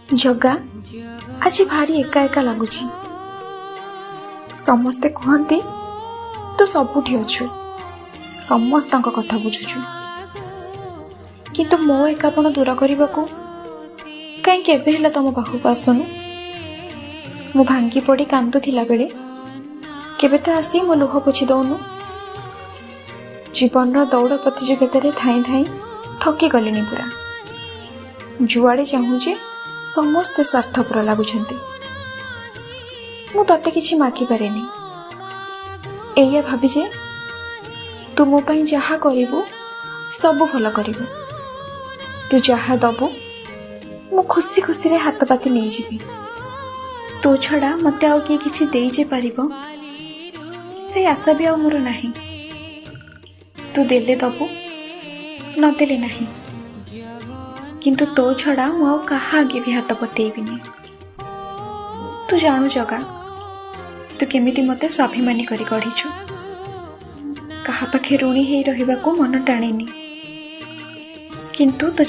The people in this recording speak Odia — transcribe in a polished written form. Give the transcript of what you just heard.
ଜଗା, ଆଜି ଭାରି ଏକା ଏକା ଲାଗୁଛି। ସମସ୍ତେ କୁହନ୍ତି ତୁ ସବୁଠି ଅଛୁ, ସମସ୍ତଙ୍କ କଥା ବୁଝୁଛୁ, କିନ୍ତୁ ମୋ ଏକାପଣ ଦୂର କରିବାକୁ କାହିଁ କେବେ ହେଲା ତମ ପାଖକୁ ଆସୁନୁ? ମୁଁ ଭାଙ୍ଗି ପଡ଼ି କାନ୍ଦୁଥିଲା ବେଳେ କେବେ ତ ଆସି ମୋ ଲୁହ ପୋଛି ଦଉନୁ। ଜୀବନର ଦୌଡ଼ ପ୍ରତିଯୋଗିତାରେ ଧାଇଁ ଧାଇଁ ଥକି ଗଲିଣି ପୁରା। ଯୁଆଡ଼େ ଚାହୁଁଛି ସମସ୍ତେ ସ୍ୱାର୍ଥପର ଲାଗୁଛନ୍ତି। ମୁଁ ତତେ କିଛି ମାଗିପାରେନି, ଏଇଆ ଭାବି ଯେ ତୁ ମୋ ପାଇଁ ଯାହା କରିବୁ ସବୁ ଭଲ କରିବୁ। ତୁ ଯାହା ଦବୁ ମୁଁ ଖୁସି ଖୁସିରେ ହାତ ପାତି ନେଇଯିବି। ତୋ ଛଡ଼ା ମୋତେ ଆଉ କିଏ କିଛି ଦେଇ ଯେ ପାରିବ ସେ ଆଶା ବି ଆଉ ମୋର ନାହିଁ। ତୁ ଦେଲେ ଦବୁ, ନଦେଲେ ନାହିଁ, କିନ୍ତୁ ତୋ ଛଡ଼ା ମୁଁ ଆଉ କାହା ଆଗେ ବି ହାତ ପତେଇବିନି। ତୁ ଜାଣୁ ଜଗା, ତୁ କେମିତି ମୋତେ ସ୍ୱାଭିମାନୀ କରି ଗଢ଼ିଛୁ। କାହା ପାଖେ ଋଣୀ ହେଇ ରହିବାକୁ ମନ ଟାଣେନି, କିନ୍ତୁ ତୋ